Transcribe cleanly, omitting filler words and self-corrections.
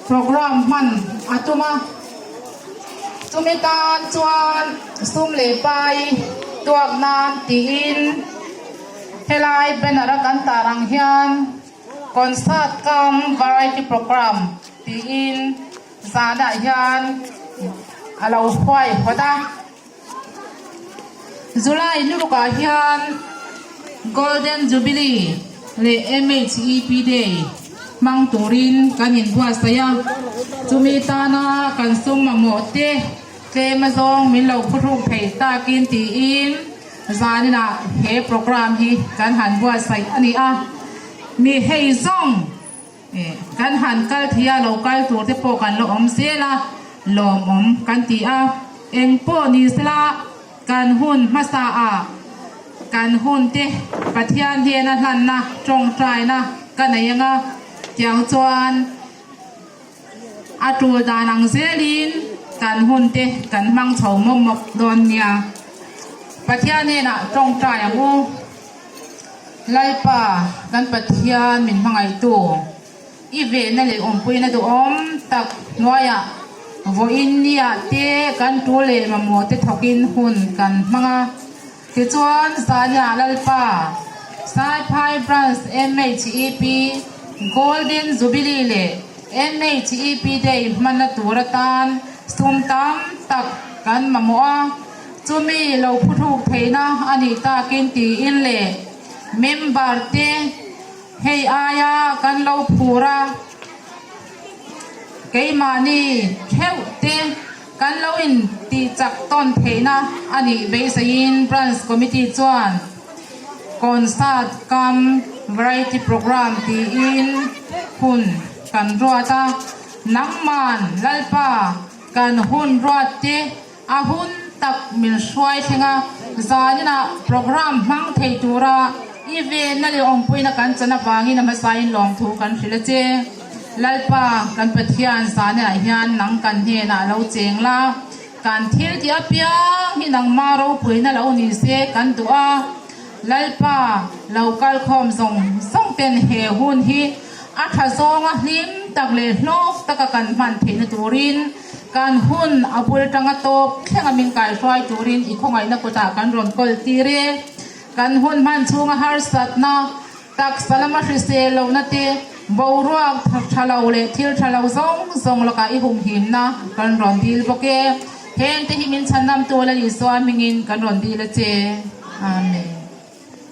Program hman a tum a, chumi tan chuan sum leh pai tuak nan tiin helai banner a kan tar ang hian concert cum variety program tiin zanah hian a lo huai hawt a. July nurukah hian Golden Jubilee leh MHEP Day hmang turin kan inbuatsaih a, chumi tana kan sum mamawh te tlem azawng min lo phuhruk theih takin tiin zaninah he program hi kan han buatsaih a ni a, mi hei zawng Kan han kal thei a, lo kal tur te pawh kan la awm zel a, lawmawm kan ti a. Eng pawh ni sela kan hun hmasa a, kan hun te Pathian hnena hlanna tawngtaina ka nei ang a, tiang chuan a tul dan ang zelin kan hun te kan hmang chho mawp mawp dawn nia. Pathian hnenah tawngtai ang u. Lalpa, kan Pathian min hmangaihtu, i vehna leh awmpuina duhawm tak hnuaiah vawiin niah te kan tu leh mamawh te thawkin hun kan hmang a. Tichuan, zaniah Lalpa, Saiphai Branch MHEP Golden Jubilee leh MHEP Day hmanna tur atan sum tam tak kan mamawh a. Chumi lo phuthluk theihna a nih takin tiin leh member te hei aia kan lo phur a, keimahni theuh te kan lo in tih chak tawn theihna a nih beiseiin Branch Committee chuan Concert cum Variety Programme tiin hun kan ruat a, nangman Lalpa kan hun ruat te A hun tak min hruai thleng a, zaninah programme hmang thei tura i venna leh awmpuina kan chan avangin a hmasain lawmthu kan hrilh a che. Lalpa, kan Pathian zaninah hian nang kan hnenah lo cheng la, kan thil tih apiang hi nangma ropuina lo ni se kan duh a. Lalpa, lo kal khawm zawng zawng ten he hun hi a tha zawnga hlim tak leh hlawk taka kan hman theihna turin, Kan hun a bul tanga tawp thlenga min kaihruai turin i khawngaihna kutah kan rawn kawl tir e. Kan hun hman chhunga harsatna, taksa lama hrisel lohna te, boruak tha lo leh thil tha lo zawng zawng lakah i humhimna kan rawn dil bawk e. Hengte hi min chhanamtu la Isua hmingin kan rawn dil a che. Amen.